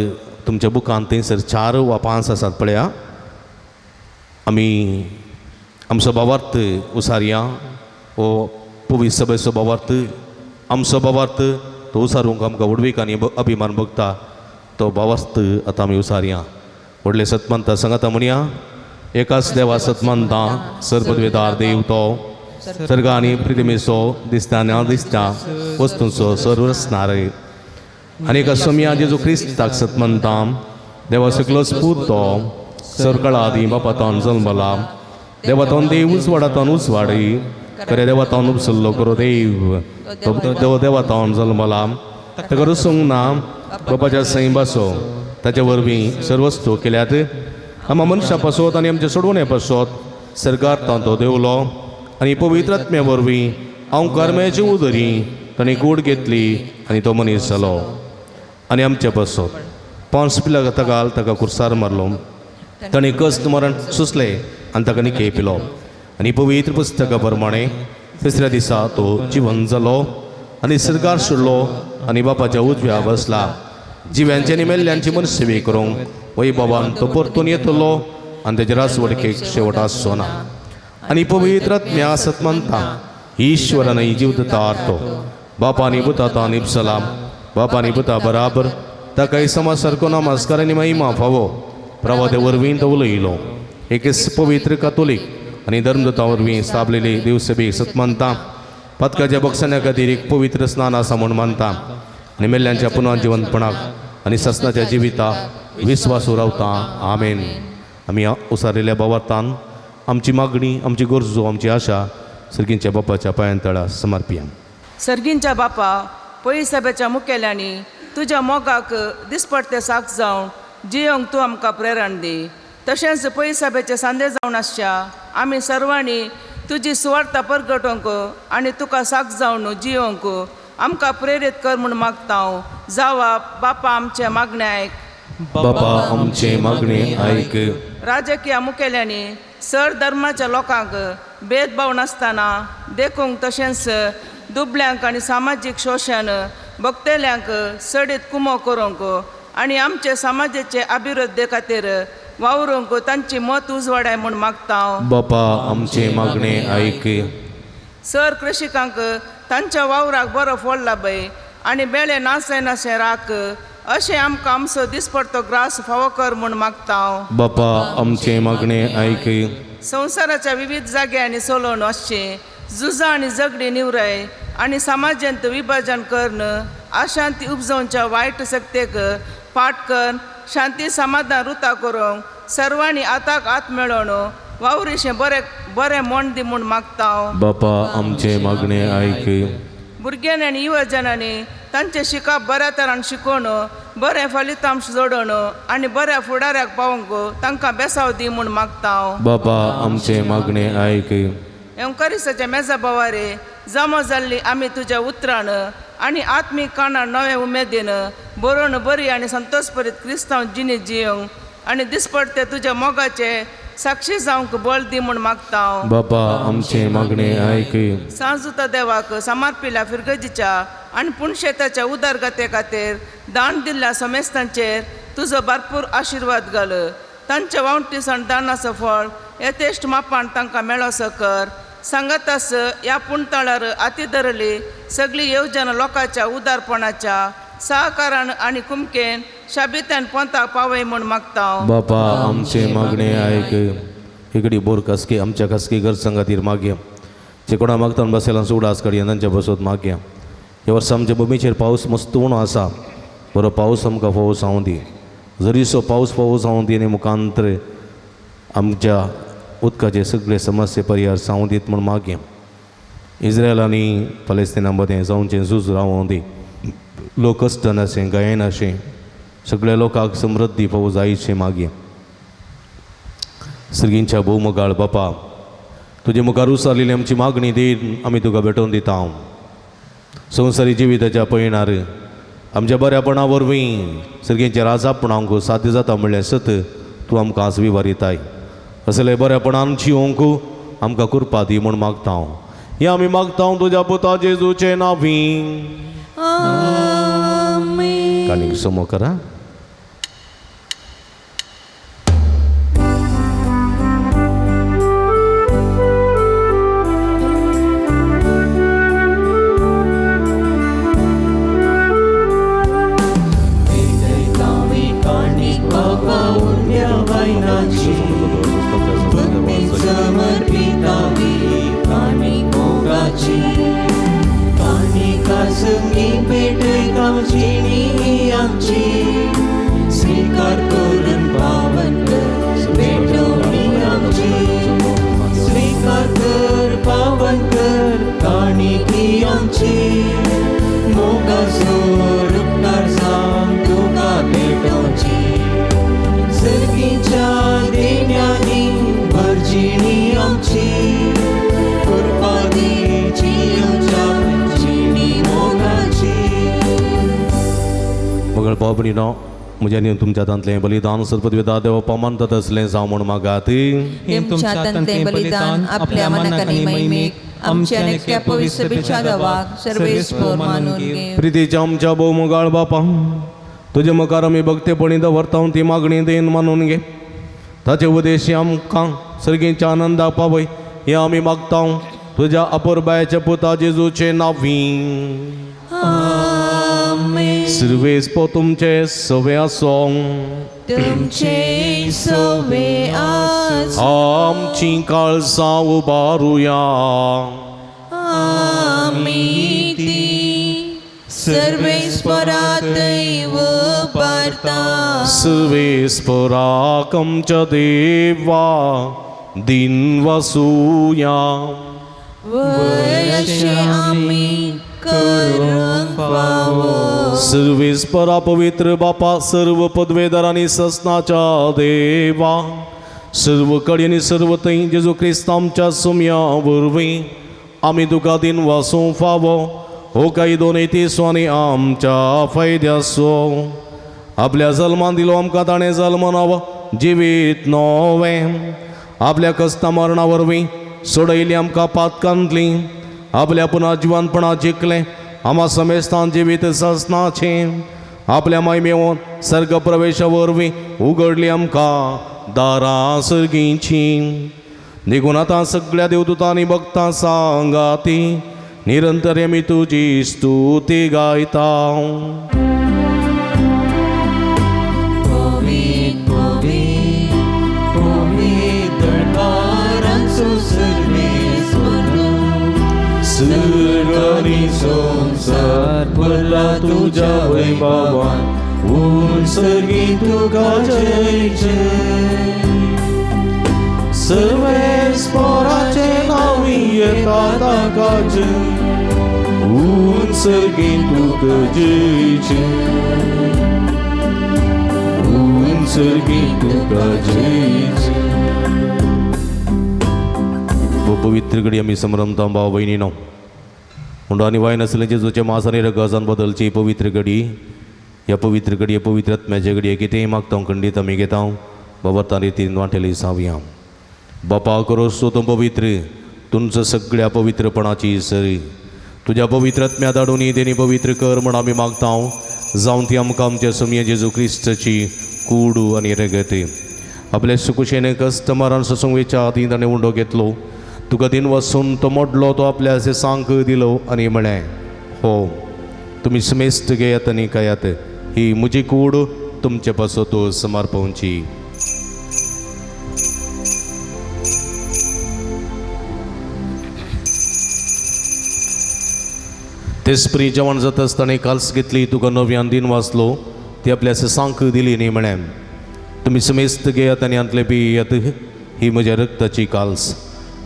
तुमच्या बुकान थंयसर 4 वा 5 आसात पळया. आमी आमचो भावार्थ उसारया, हो पवित्र सभेचो भावार्थ, आमचो भावार्थ तो उसारूंक आमकां व्हडवीक आनी अभिमान भोगता, तो भावार्थ आतां आमी उसारया. व्हडले सतमानता सांगाता म्हणया, एकाच देवा सतमानता, सर्वद्वेदार देव तो सर्ग आनी प्रितिमेचो दिसता ना दिसता वस्तूंचो सर्व रचणार, आनी एका सोमया जेजू क्रिस्ताक सतमानता, देवा सकलोच पूत तो सरकाळा आदीं बापातान जल्मला, देवातान देव उजवाडातान उजवाडी, खरे देवातान उपसल्लो करो देव, तो देव देवातान जल्मला, ताका रसूंक ना, बापाच्या सैंबाचो, ताच्या वरवीं सर्वस्तू केल्यात, आमा मनशां पासत आनी आमच्या सोडवणे पासत सरकार तो देवलो, आनी पवित्र आत्म्या वरवीं हांव कर्म्याची उदरी ताणें गोड घेतली आनी तो मनीस जालो, आनी आमच्या पासत पांच पिला ताका ताका कुर्सार मारलो, ताणें कश्ट मरण सोंसलें आनी ताका निके पिलो, आनी पवित्र पुस्तका प्रमाणे तिसऱ्या दिसा तो जिवन जालो आनी सरकार सोडलो आनी बापाच्या उजव्या बसला, जिव्यांचे आनी मेल्ल्यांची मनसेवी करूंक वय बाबान तो परतून येतलो आनी तेजे राजवडकेक शेवट आसचो ना. आनी पवित्र आत्म्या सतमंता ईश्वरान जीव दिता तो बापानी पुता निपसला, बापानी पुता बराबर ताकाय समाज सारको नमस्कार आनी महिमा फावो प्रवादे वरवीं तो उलयलो. एकेच पवित्र कातोलीक आनी धर्मदूता वरवीं स्थापलेली देवसभेक सतमानता, पातकाच्या बक्षण्या खातीर एक पवित्र स्नान आसा म्हूण मानता, आनी मेल्ल्यांच्या पुनर्जिवंतपणाक आनी ससनाच्या जिविता विस्वासू रावता. आमेन. आमी उसारिल्ल्या भावार्थान आमची मागणी, आमची गरजो, आमची आशा सर्गींच्या बापाच्या पांयां तळा समर्पिया. सर्गींच्या बापा, पयसभेच्या मुखेल्यांनी तुज्या मोगाक दिसपडते साक जावन जियोंक तूं आमकां प्रेरण दी. तशेंच पयसभेचे सांदे जावन आसच्या आमी सर्वांनी तुजी सुवार्ता परगटोवंक आनी तुका साक जावन जियोंक आमकां प्रेरीत कर म्हूण मागता. जावा बापा आमचें मागणें आयक. बापा आमचें मागणें आयक. राजकीय मुखेल्यांनी सर धर्माच्या लोकांक भेदभाव नासतना देखूंक तशेंच दुबल्यांक आनी सामाजीक शोशण भोगतेल्यांक सडीत कुमो करूंक आनी आमचे समाजाचे अभिवृद्धी खातीर वावरूंक तांची मत उजवाडाय म्हूण मागता. बापा आमचे मागणे आयक. सर कृषिकांक तांच्या वावराक बरो फळ लाबय आनी बेळे नासय राख अशें आमकां आमचो दिसपडतो ग्रास फावो कर म्हूण मागता. बापा आमचे मागणे आयक. संवसाराच्या विविध जाग्यांनी चलोवन वचचें झुजां आनी झगडीं निवराय आनी समाजांत विभाजन करून अशांती उपजोवच्या वायट शक्तेक पाट करून शांती समाधान रुता करूंक सर्वांनी आताक आत मेळोवन वावरीशें बरें बरें म्हण दी म्हूण मागता. बापा आमचे मागणे आयक. भुरग्यांनी आनी युवजनांनी तांचें शिकप बऱ्या तरान शिकोवन बरें फलितांश जोडोवन आनी बऱ्या फुडाऱ्याक पावोवंक तांकां बेसाव दी म्हूण मागता. बापा आमचे मागणे आयक. एवकारिसाच्या मेजा बोवारे जमो जाल्ली आमी तुज्या उतरान आनी आत्मीक कानार नवे उमेदीन बरोवन बरी आनी संतोषपरीत क्रिस्तांव जिणी जियोंक आनी दिसपडते तुज्या मोगाचे साक्षी जावंक बळ दी म्हूण मागता. बापा आमचे मागणे आयक. सांजुता देवाक समर्पिल्या फिरगजीच्या आनी पुणशेताच्या उदरगते खातीर दान दिल्ल्या समेस्तांचेर तुजो भरपूर आशिर्वाद घाल. तांच्या वावटीसाण दानाचो फळ यथेश्ट मापान तांकां मेळोसो कर. सांगातास ह्या पुणताळार आती धरली सगळी येवजण लोकांच्या उदारपणाच्या सहकारान आनी कुमकेन शाबित्यान पोंताक पावय म्हूण मागता. बापा आमचे मागणे आयक. इकडे बोर खासकी आमच्या खासकी गरजां खातीर मागया. जे कोणा मागता बसेला उडास काडया तांच्या बसत मागया. ह्या वर्सा आमच्या भुमीचेर पावस मस्त उणो आसा. बरो पावस आमकां फावो जावं दी. जरीसो पावस फावो जावं दी आनी मुखांतर आमच्या उदकाचे सगळे समस्ये परिहार जावं दीत म्हूण मागया. इस्रायल आनी पलेस्तिना मदें जावचें झूज रावों दी. लोक कश्ट नाशें गायनाशें सगळ्या लोकांक समृद्धी फावो जायशें मागया. सर्गींच्या भोवमगाळ बापा तुजे मुखार उसारलेली आमची मागणी देन आमी तुका भेटोवन दिता. संवसारी जिविताच्या पयणार आमच्या बऱ्यापणा वरवीं सर्गींच्या राजापणांक साध्य जाता म्हणल्यार सत तूं आमकां आज विवारिताय. असले बऱ्यापणान जिवंक आमकां कृपा दी म्हूण मागता. हें आमी मागता तुज्या पुता जेजूचे नांवी. कानीक समो करा. स्वीकार करून पावन कर भेटवणी आमची. स्वीकार कर पावन कर काणिकी आमची. मोगाचो उपकार जावन तुका भेटोवची. सर्गीच्या देण्यांनी भरजिणी आमची. कृपा दी जियोच्या जिणी मोगाची. मगळ भाव म्हज्या न्हू तुमच्या हातांतलें बलिदान सर्वपदवेदा देव मानतात असलें जावं म्हूण मागात. हे तुमच्या हातांतलें बलिदान आपल्या मनाक आनी महिमेक आमच्या आनी त्या पवित्र सभेच्या देवाक सर्वेस्पर मानून घे. प्रितीच्या आमच्या भोवमोगाळ बापा तुजे मुखार आमी भक्तेपणी दवरता ती मागणी देन मानून घे. ताचे उद्देशी आमकां सर्गीच्या आनंदाक पावय हें आमी मागता तुज्या अपुरबायाच्या पुता जेजूचे नांवी. सर्वेस्पर तुमचे सवे आसो. तुमचे सवे आसो. आमची काळजां उबारुया. आमी ती सर्वेस्परा दैव उबारता. सर्वेस्पराक आमच्या देवा दिन वसुया. वयशे आमी करूंक फावो. सर्वेस्परा पवित्र बापा सर्व पदवेदार आनी ससनाच्या देवा सर्व कडेन आनी सर्व थंय जेजू क्रिस्त आमच्या सुमया वरवीं आमी तुका दिन वासूं फावो. हो कायदो नीतीचो आनी आमच्या फायद्याचो आपल्या जल्मान दिलो आमकां ताणें जल्मनाव जिवीत नवें. आपल्या कस्ता मरणा वरवीं सोडयली आमकां पातकांतली आपल्या पुना जिवानपणा जिखलें आमा समेस्तान जिवीत ससनाचें आपल्या मायमेवन सर्ग प्रवेशा वरवीं उगडली आमकां दारां सर्गींची देखून आतां सगळ्या देवदूतांनी भक्तां सांगाती निरंतर आमी तुजी स्तुती गायता. सर्गानी संसार भरला तुज्या वैभवान उंचगी तुका जय जय सर्वेस्पराचे नांवी येता ताका जय उंचगी तुका जय जय उंचगी तुका जय जय. पवित्र घडी आमी संभ्रमता भाव भयणीनो उंडो आनी वाय नासलें जेजूचे मास आनी रगजान बदलची पवित्र घडी ह्या पवित्र घडये पवित्र आत्म्याचे घडये कितेंय मागता खंडीत आमी घेता बाबा रितीन वांटेली जावया. बापा करोसो तूं पवित्र तुमचो सगळ्या पवित्रपणाची सरी तुज्या पवित्र आत्म्या धाडून तेणी पवित्र कर म्हण आमी मागता जावन ती आमकां आमच्या समये जेजू क्रिस्ताची कूड आनी रगत आपल्या सुकुशेन कस्टमरान ससंगवेच्या आदी ताणें उंडो घेतलो तुका दिन वसून तो मोडलो तो आपल्या सांक दिलो आनी म्हळें हो तुमी समेस्त घेयात आनी खायात ही म्हजी कूड तुमचे पासत समर्पवची. तेच परी जेवण जाता आसतना काल्स घेतली तुका नव्यान दिन वाचलो ती आपल्या सांक दिली न्ही म्हळें तुमी समेस्त घेयात आनी हांतलें पियात ही म्हज्या रक्ताची काल्स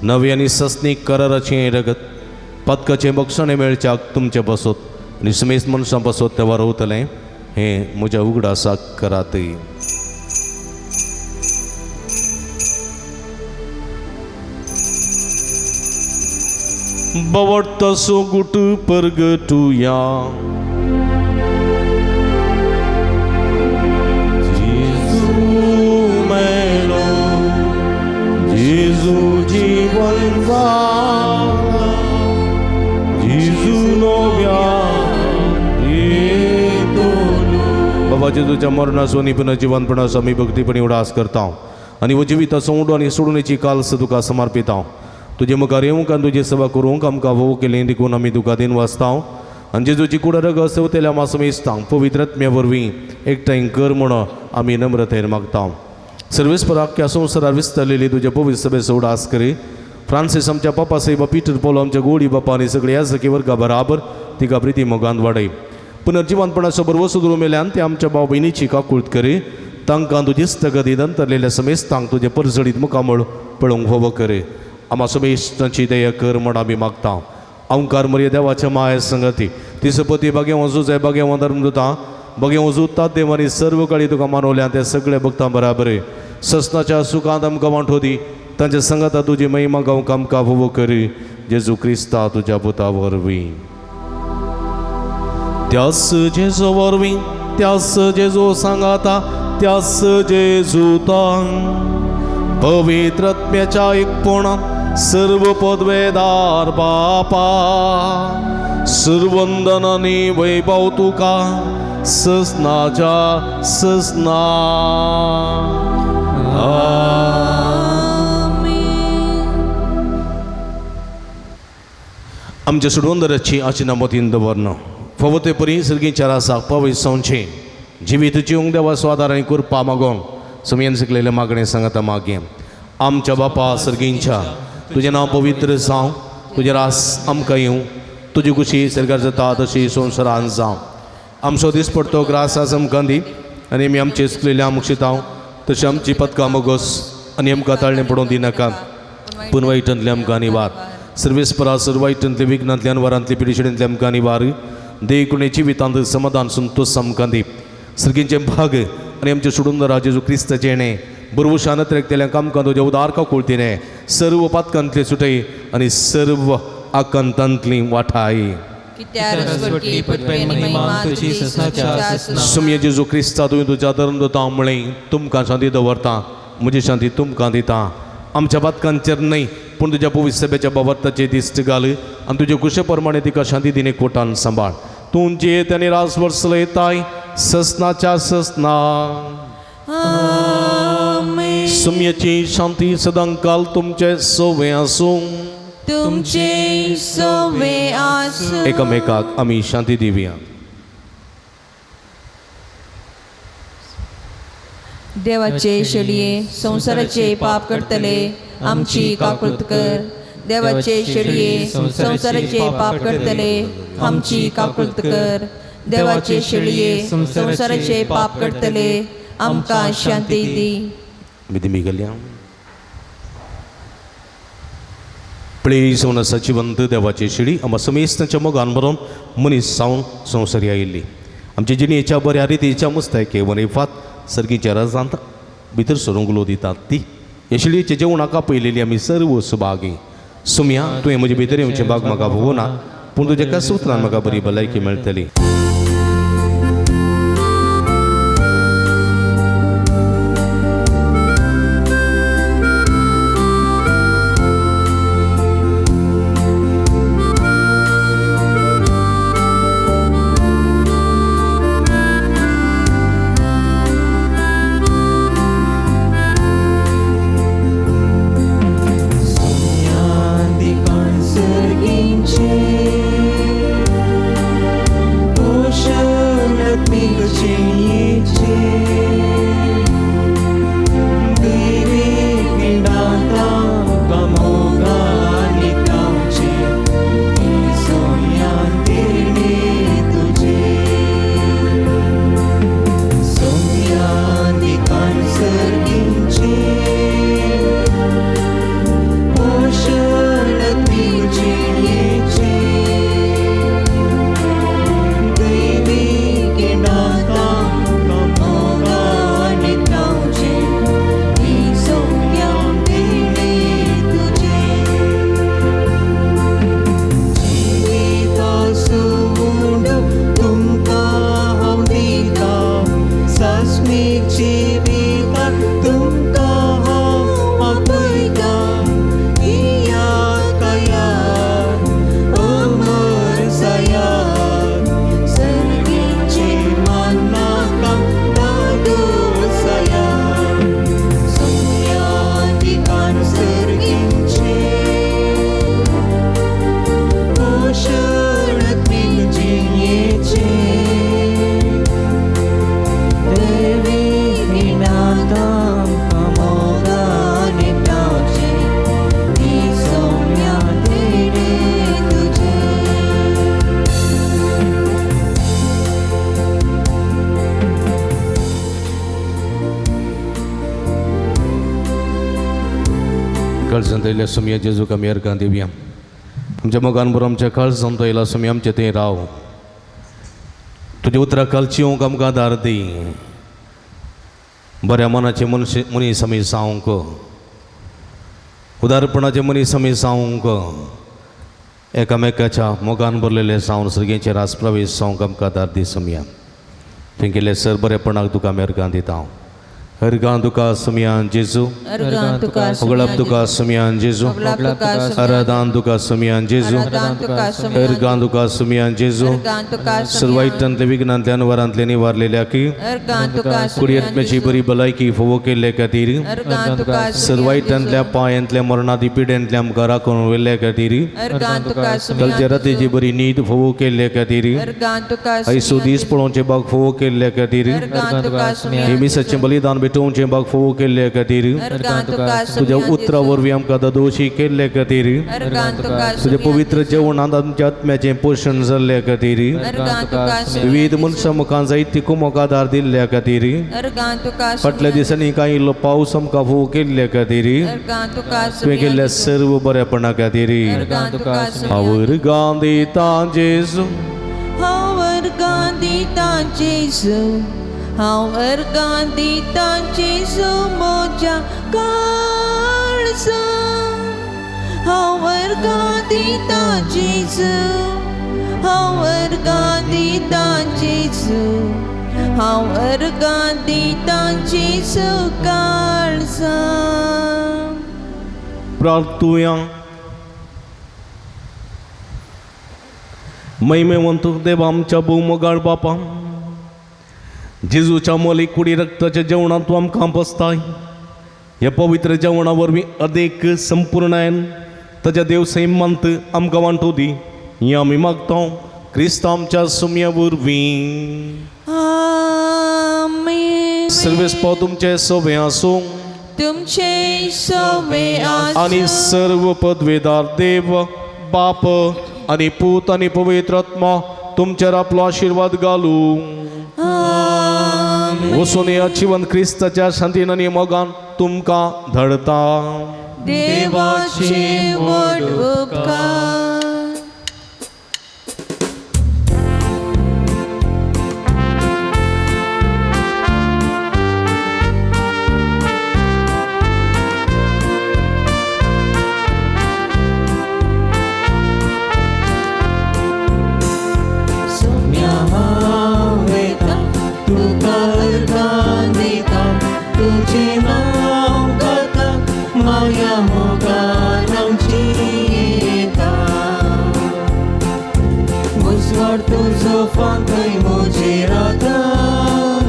नवी आनी सस्नीक कराराचें रगत पातकाचें बक्षणें मेळच्याक तुमचें पासत आनी समेस्त मनशां पासत तें वारवतलें हें म्हज्या उगडासाक करात. बवडतसो गुट परगटुया जेजू मेलो जेजू जीवन जाला जेजू नव्या बाबा जेजूच्या मरणाचो आनी पुनर्जिवनपणाचो आमी भक्तीपणी उडास करता आनी हो जिविताचो उंडो आनी सोडूनेची काल्स तुका समर्पिता. तुजे मुखार येवंक आनी तुजी सेवा करूंक आमकां भोव केली देखून आमी तुका दिन वाचता आनी जेजूची कुड रगत सेवतेल्या मासमेस्तांक पवित्र आत्म्या वरवीं एकठांय कर म्हूण आमी नम्रतेन मागता. सर्वेस्पर आख्ख्या संवसारार विस्तारलेली तुज्या पवित्र सभेचो उडास करी फ्रांसीस आमच्या पापा साहेबा पीटर पोलो आमच्या गोडी बापा आनी सगळे ह्या सखी वर्गा बराबर तिका प्रिती मोगान वाडय. पुनर्जिवनपणाचो बरवो सुदरू मेल्यान ते आमच्या भाव भयणीची काकूळत करी तांकां तुजी स्थगती दंतरलेल्या समेस्तांक तुजें परजळीत मुखामळ पळोवंक फावो करी आमा समेस्तांची दया कर म्हण आमी मागता. अंकार मर्य देवाच्या माया संगती तिसपती बागे वजू जाय बागे धर्मदुता बागे वजू देव आनी सर्व काळी तुका मानवल्या त्या सगळ्या भक्तां बराबर ससनाच्या सुखांत आमकां वांटो दी तांच्या संगता तुजी महिमा गावंक आमकां फावो करी जेजू क्रिस्ता तुज्या पुता वरवीं. त्यास जेजू वरवीं त्यास जेजू सांगाता त्यास जेजूतां पवित्र आत्म्याच्या एकपणान सर्व पदवेदार बापा सर्वंदन आनी वैभव तुका ससनाच्या ससना. आमच्या सुडवंदराची आचिना मतीन दवरना फावो ते परी सर्गीच्या रासाक पावय संवचें जिवीत जिवंक देवा स्वादार आनी कृपा मागोंक समयन शिकलेलें मागणें सांगता मागें. आमच्या बापा सर्गींच्या तुजें नांव पवित्र जावं तुजें रास आमकां येवं तुजी खुशी सरकार जाता तशी संवसारान जावं. आमचो दीस पडतो ग्रास आज आमकां दी आनी आमी आमचे चुकलेल्या मुक्षितांव तशें आमची पदकां मोगोस आनी आमकां ताळणें पडोवंक दिनाका पूण वायटांतले आमकां निवार सर्वेस्परा सर्व वायटांतले विघ्नांतले अनवरांतले पिडिशेंतले आमकां निवार देखून जिवितांत समाधान संतोष आमकां दी सर्गींचे भाग आनी आमचे सोडून जेजू क्रिस्ताचें हेणें बरवशान त्रेकतेल्या कामकां तुज्या उदार काकुळतीने सर्व पातकांतले सुटय आनी सर्व आकांतांतली वाठाय. सुमये जेजू क्रिस्ता तुवें तुज्या धर्म दिता म्हळें तुमकां शांती दवरता म्हजी शांती तुमकां दिता आमच्या बातकांचेर न्हय पूण तुज्या पवित्र सभेच्या बाबताचे दिश्ट घाल आनी तुजे कुशे प्रमाणे तिका शांती दिने कोटान सांबाळ. तूं जियेत आनी रासभर चलयताय ससनाच्या ससना. सुम्याची शांती सदांकाल तुमचे सोवे आसूं. तुमचे सोवे आसूं. एकामेकाक आमी शांती दिवया. देवाचे शेळये संवसाराचे पाप करतले आमची काकूत कर. देवाचे शेळये संवसाराचे पाप करतले आमची काकूत कर. देवाचे शेळये संवसाराचे पाप करतले आमकां शांती दी. विधी गेल्या प्लीज म्हणून सचिवंत देवाची शिडी आमकां समेस्तांच्या मोगान बरोवन मनीस जावन संवसारी आयिल्ली आमच्या जिणेच्या बऱ्या रितीच्या मुस्तायके वरेफात सर्गीच्या रजांत भितर सरूंक उलो दितात ती ह्या शिडयेच्या जेवणाक आपयलेली आमी सर्व सुभागी. सुमया तुवें म्हजे भितर येवचें बाग म्हाका भोगोना पूण तुज्या एकाच उतरान म्हाका बरी भलायकी मेळटली. काळजांत आयिल्ल्या सुमया जेजूक आमी अर्गां दिवया. आमच्या मोगान बरो आमच्या काळजांत आयला सुमया आमचें थंय राव. तुज्या उतरां कालची येवंक आमकां आदार दी. बऱ्या मनाचे मनीस आमी जावंक, उदारपणाचे मनीस आमी जावंक, एकामेकाच्या मोगान भरलेले जावन सर्गेचे रास प्रवेश जावंक आमकां आदार दी सुमया. थंय केल्ले सर बरेपणाक तुका आमी अर्गां दिता. अर्गां तुका सुमयान जेजू, होगळप तुका सुमयान जेजू, आराधान तुका सुमयान जेजू, अर्गां तुका सुमयान जेजू. सर्वायटांतले विघ्नांतले अनवरांतले निवारलेल्या की कुडयेत्म्याची बरी भलायकी फोवो केल्ले खातीर, सर्वायटांतल्या पांयांतल्या मरणादी पिड्यांतल्या आमकां राखून व्हेल्ल्या खातीर, कालच्या रातीची बरी न्हीद फोवो केल्ले खातीर, आयसो दीस पळोवचें बाग फोवो केल्ले खातीर, हे मिसाचें बलिदान भेटोवचें बाग फोवो केल्ले खातीर, तुज्या उतरा वरवीं आमकां दादोशी केल्ले खातीर, तुज्या पवित्र जेवणांत आमच्या आत्म्याचें पोशण जाल्ले खातीर, विविध मनशां मुखार जायती कुमक आदार दिल्ल्या खातीर, फाटल्या दिसांनी कांय इल्लो पावस आमकां फोव केल्ले खातीर, तुवें केल्ल्या सर्व बरेपणा खातीर हांव अर्गां दितां जेजू, हांव अर्गां दितां जेजू, हांव अर्गां दितां जेजू म्हज्या काळजान. हांव अर्गां दितां जेजू, हांव अर्गां दितां जेजू, हांव अर्गां दितां जेजू काळजान. प्रार्थुया. महिमेवंत देवा आमच्या भोवमोगाळ बापा, जेजूच्या मोली कुडी रक्ताच्या जेवणांत तूं आमकां बसताय. ह्या पवित्र जेवणा वरवीं अदेक संपूर्णायन ताच्या देव सैमांत आमकां वांटो दी, हें आमी मागता क्रिस्त आमच्या सुम्या वरवीं. आमेन. सर्वेस्पाव तुमचे सोबे आसूं तुमचे सोवे आसूं. आनी सर्व पदवेदार देव बाप आनी पूत आनी पवित्र आत्मा तुमचेर आपलो आशिर्वाद घालूं. वचून या जिवन क्रिस्ताच्या शांतीन आनी मोगान तुमकां धाडता. देवाचे व्हड उपकार. सोम्या हांव वयता तुका अर्गां दिता, तुजें नांव गाता माया मोगान हांव जियेता. उजवाड तुजो फांकय म्हजेर आतां,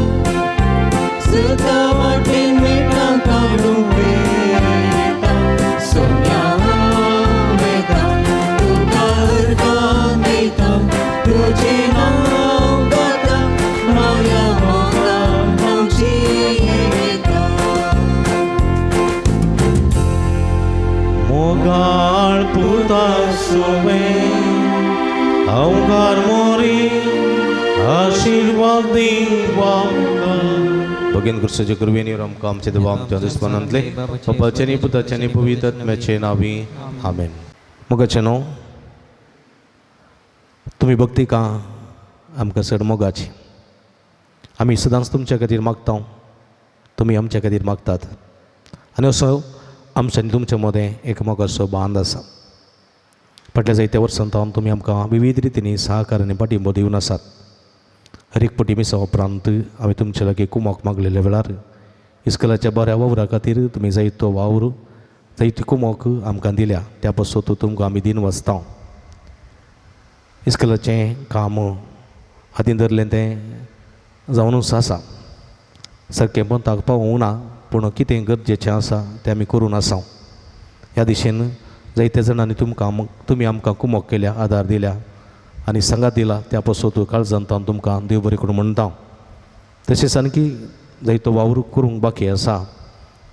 सदां वाटेन मेटां काडूंक वयता. सोम्या हांव वयता तुका अर्गां दिता, तुजें नांव गाता माया मोगान हांव जियेता. मोगाळ पुता सुवे अवघार मोरी आशिर्वाद दिवा. भगीन क्रिस्ताचे कृपेन आमकां आमचे देवा आमच्या दुस्मानांतले बापाचे आनी पुताचे आनी पवित्र आत्म्याचे नांवी आमेन. मोगाचे न्हू तुमी भक्ती का आमकां चड मोगाची. आमी सदांच तुमच्या खातीर मागता, तुमी आमच्या खातीर मागतात आनी असो आमच्या आनी तुमच्या मदें एक मोगाचो बांद आसा. फाटल्या जायत्या वर्सां सावन तुमी आमकां विविध रितींनी सहकार आनी पाठिंबो दिवन आसात. हर एक पटी मिसा उपरांत आमी तुमचे लागीं कुमोक मागलेल्या वेळार इस्कोलाच्या बऱ्या वावरा खातीर तुमी जायतो वावर जायती कुमोक आमकां दिल्या, त्या पासत तुमकां आमी दिन वाचता. इस्कोलाचें काम हातीन धरलें तें जावनूच आसा, सारकें पंताक पावूंक ना, पूण कितें गरजेचें आसा तें आमी करून आसा. ह्या दिशेन जायत्या जाणांनी तुमकां तुमी आमकां कुमोक केल्या, आदार दिल्या आनी सांगात दिला, त्या पासत काळजांत तुमकां देव बरें करूं म्हणटा. तशेंच आणकी जायतो वावर करूंक बाकी आसा.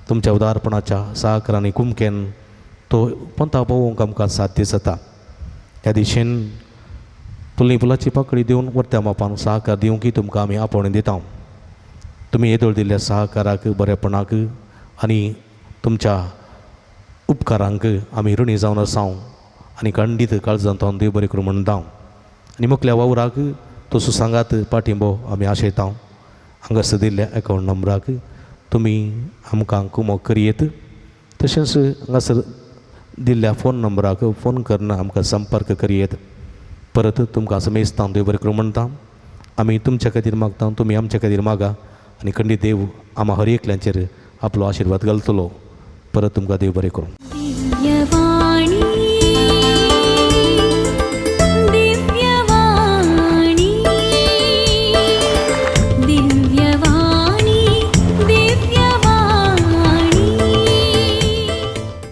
तुमच्या उदारपणाच्या सहकार आनी कुमकेन तो पंता पावोवंक आमकां साध्य जाता. ह्या दिशेन फुलनी फुलाची पाकळी दिवन वर्त्या मापान सहकार दिवंक तुमकां आमी आपोवणें दिता. तुमी येदोळ दिल्ल्या सहकाराक, बरेपणाक आनी तुमच्या उपकारांक आमी ऋणी जावन आसा आनी खंडीत काळजांत देव बरें करूं म्हणटा. आनी मुखल्या वावराक तसो सांगात पाठिंबो आमी आशयता. हांगासर दिल्ल्या एकावंट नंबराक तुमी आमकां कुमोक करयेत, तशेंच हांगासर दिल्ल्या फोन नंबराक फोन करून आमकां संपर्क करयेत. परत तुमकां समेस्तां देव बरें करूं म्हणटा. आमी तुमच्या खातीर मागता, तुमी आमच्या खातीर मागा आनी खंडीत देव आमा हर एकल्यांचेर आपलो आशिर्वाद घालतलो. परत तुमकां देव बरें करूं.